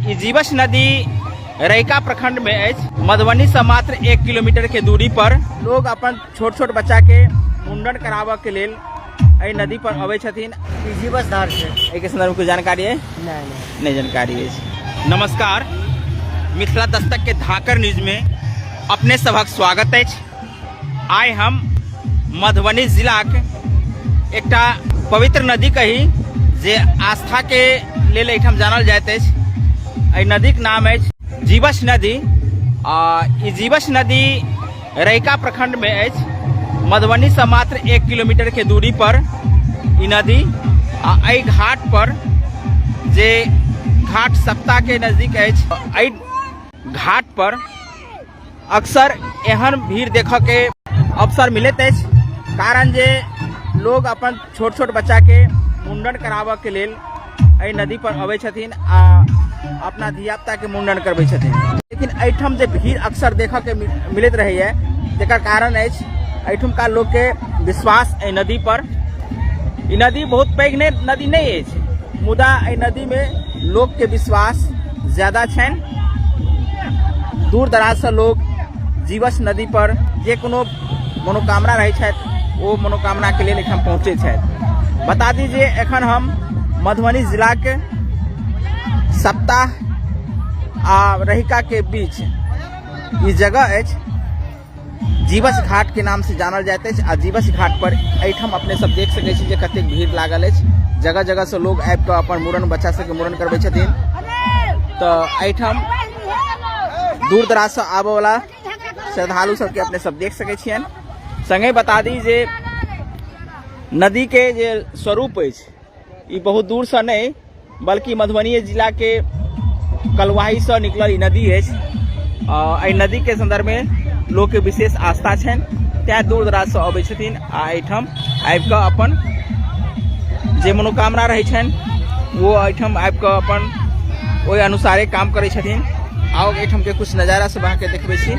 ई जीवछ नदी रहिका प्रखंड में अछि। मधुबनी से मात्र 1 किलोमीटर के दूरी पर लोग अपन छोट छोट बच्चा के मुंडन कराबऽ के लेल एहि नदी पर अबै छथिन। ई जीवछ धार छै। एहिके संदर्भ में कोई जानकारी है? नहीं नहीं। नहीं जानकारी अछि। नमस्कार, मिथिला दस्तक के धाकर न्यूज में अपने सभक स्वागत अछि। आइ हम मधुबनी जिलाक एकटा पवित्र नदी कही जे आस्था के लेल एहिठाम जानल जाइत अछि। एहि नदीक नाम अछि जीवछ नदी। आ ई जीवछ नदी रहिका प्रखंड में अछि। मधुबनी से मात्र 1 किलोमीटर के दूरी पर ई नदी आ एहि घाट पर जे घाट सप्ताह के नजदीक अछि, एहि घाट पर अक्सर एहन भीड़ देखऽ के अवसर मिलैत अछि, कारण जे लोग अपन छोट छोट बच्चा के मुंडन कराबऽ के लेल एहि नदी पर अबै छथिन आ अपना धियापुता के मुंडन करबै छथिन। लेकिन एहिठाम जे भीड़ अक्सर देखऽ के मिलैत रहैया, तकर कारण अछि एहिठुमका लोग के विश्वास एहि नदी पर। ई नदी बहुत पैघ नहि नदी नहि अछि, मुदा एहि नदी में लोग के विश्वास ज्यादा छनि। दूर दराज से लोग जीवछ नदी पर जे कोनो मनोकामना रहै छथि ओ मनोकामना के लेल एहिठाम पहुँचै छथि। बता दी जे एखन हम मधुबनी जिला के सप्ताह आ रहिका के बीच ई जगह अछि जीवछ घाट के नाम से जानल जाइत अछि। आ जीवछ घाट पर एहिठाम अपने सब देख सकै छी जे कतेक भीड़ लागल अछि। जगह जगह से लोग आबि कऽ अपन मुड़न बच्चा सबके मुड़न करबै छथिन। तऽ एहिठाम दूर दराज से आबऽ वाला श्रद्धालु सबके अपने सब देख सकै छियनि। संगे बता दी जे नदी के जे स्वरूप अछि ई बहुत दूर से नहीं बल्कि मधुबनी जिला के कलुआही से निकलल ई नदी अछि। एहि नदी के संदर्भ में लोग के विशेष आस्था छनि, तैं दूर दराज से अबै छथिन आ एहिठाम आबि कऽ अपन जे मनोकामना रहै छनि वो एहिठाम आबि कऽ अपन ओहि अनुसारे काम करै छथिन। आउ एहिठाम के कुछ नजारा सब अहाँके देखबै छी।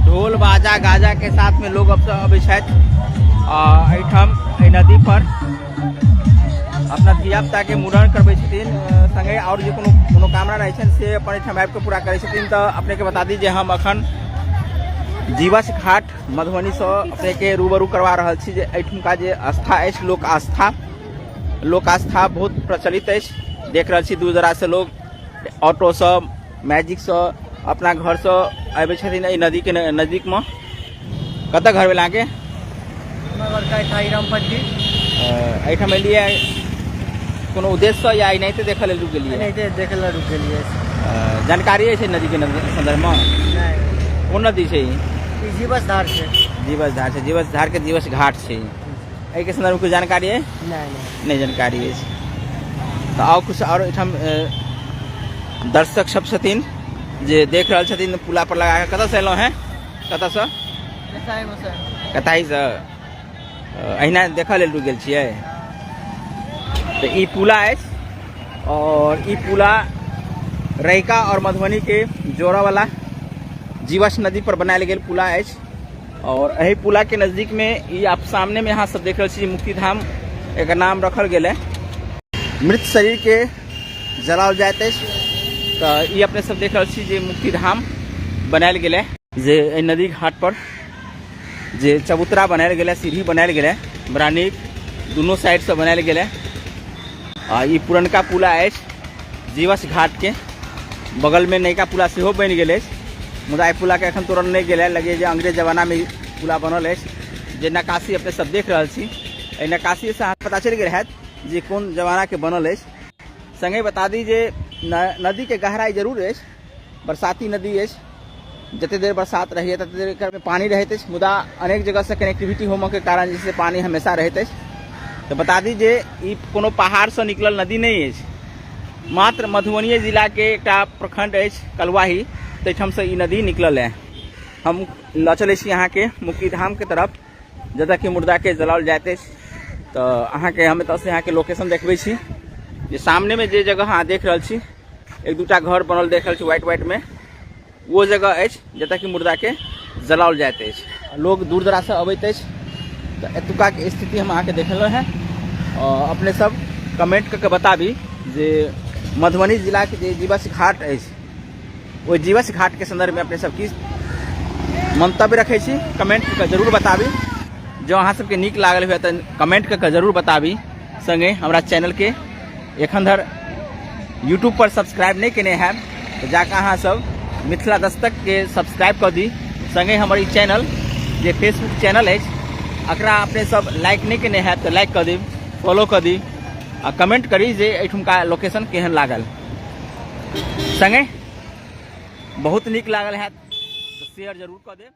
ढोल बाजा गाजा के साथ में लोग अब अबै छथि आ एहिठाम एहि नदी पर अपना धिया पुता के मुड़न करबै छथिन। संगे और जे कोनो मनोकामना रहै छनि से अपन एहिठाम आबि कऽ पूरा करै छथिन। तऽ अपने के बता दी जे हम अखन जीवछ घाट मधुबनी से अपने के रूबरू करवा रहल छी जे एहिठुमका जे आस्था अछि, लोक आस्था, लोक आस्था बहुत प्रचलित अछि। देख रहल छी दूर दराज से लोग ऑटो से, मैजिक से अपना घर से आबै छथिन एहि नदी के नजदीक में। कतऽ घर भेल अहाँके? हमर घर कैथाही रामपट्टी। एहिठाम एलियै कोनो उद्देश्य या एनाहिते देखऽ लेल रुकि गेलियै? एनाहिते देखऽ लेल रुकि गेलियै। जानकारी अछि नदी के संदर्भ में? नहि। कोन नदी छै ई? ई जीवछ धार छै। जीवछ धार छै, जीवछ धार के जीवछ घाट छै। एहिके संदर्भ में कोई जानकारी है? नहीं, नहीं। नहीं जानकारी अछि। तऽ आउ कुछ और एहिठाम दर्शक सब छथिन जे देख रहल छथिन पुला पर लगा कऽ। कतऽसँ एलहुँ हेँ? कतऽसँ? कताहीसँ। अहिना देखऽ लेल रुकि गेल छियै। तऽ ई पुला अछि और ई पुला रहिका और मधुबनी के जोड़ऽ वाला जीवछ नदी पर बनायल गेल पुला अछि। और एहि पुला के नजदीक में ई आप सामने में अहाँ सब देख रहल छी मुक्तिधाम एकर नाम रखल गेल है। मृत शरीर के जलाओल जाइत अछि। तऽ ई अपने सब देख रहल छी जे मुक्तिधाम बनायल गेल है, जे एहि नदी घाट पर जे चबूतरा बनायल गेल है, सीढ़ी बनायल गेल है, बड़ा नीक दुनू साइड से बनायल गेल है। आ ई पुरनका पुला अछि जीवछ घाट के बगल में नयका पुला सेहो बनि गेल अछि, मुदा एहि पुला के एखन तोड़ल नहि गेल है। लगैए जे अंग्रेज जमाना में ई पुला बनल अछि। जे नक्काशी अपने सब देख रहल छी, एहि नक्काशी से अहाँके पता चलि गेल हैत जे कोन जमाना के बनल अछि। संगे बता दी जे नदी के गहराई जरूर अछि, बरसाती नदी अछि, जते देर बरसात रहैए तते देर एकर में पानी रहैत अछि, मुदा अनेक जगह से कनेक्टिविटी होमऽ के कारण जे छै से पानी हमेशा रहैत अछि। तऽ बता दी जे ई कोनो पहाड़ से निकलल नदी नहि अछि, मात्र मधुबनीये जिला के एकटा प्रखंड अछि कलुआही, ताहिठाम से ई नदी निकलल है। हम लऽ चलै छी अहाँके मुक्तिधाम के तरफ, जतऽ कि मुर्दा के जलाओल जाइत अछि। तऽ अहाँके हम एतऽ से अहाँके लोकेशन देखबै छी जे सामने में जे जगह अहाँ देख रहल छी, एक दूटा घर बनल देख रहल छी व्हाइट व्हाइट में, वो जगह अछि जतऽ कि मुर्दा के जलाओल जाइत अछि। लोग दूर दराज से अबैत अछि। तऽ एतुका के स्थिति हम अहाँके देखेलहुँ हेँ। अपने सब कमेंट कऽ के बताबी जे मधुबनी जिलाके जे जीवछ घाट अछि ओहि जीवछ घाटके सन्दर्भमे अपने सब की मंतव्य रखै छी कमेंट कऽ जरूर बताबी। जँ अहाँ सबके नीक लागल हुए तऽ कमेंट कऽ के जरूर बताबी। संगे हमरा चैनलके एखन धरि यूट्यूब पर सब्सक्राइब नहि केने हैब तऽ जाकऽ अहाँ सब मिथिला दस्तक के सब्सक्राइब कऽ दी। संगे हमर ई चैनल जे फेसबुक चैनल अछि एकरा अपने सब लाइक नहि केने हैब तऽ लाइक कऽ दी, फॉलो कऽ दी आ कमेंट करी जे एहिठुमका लोकेशन केहन लागल। संगे बहुत नीक लागल हैत तऽ शेयर जरूर कऽ देब।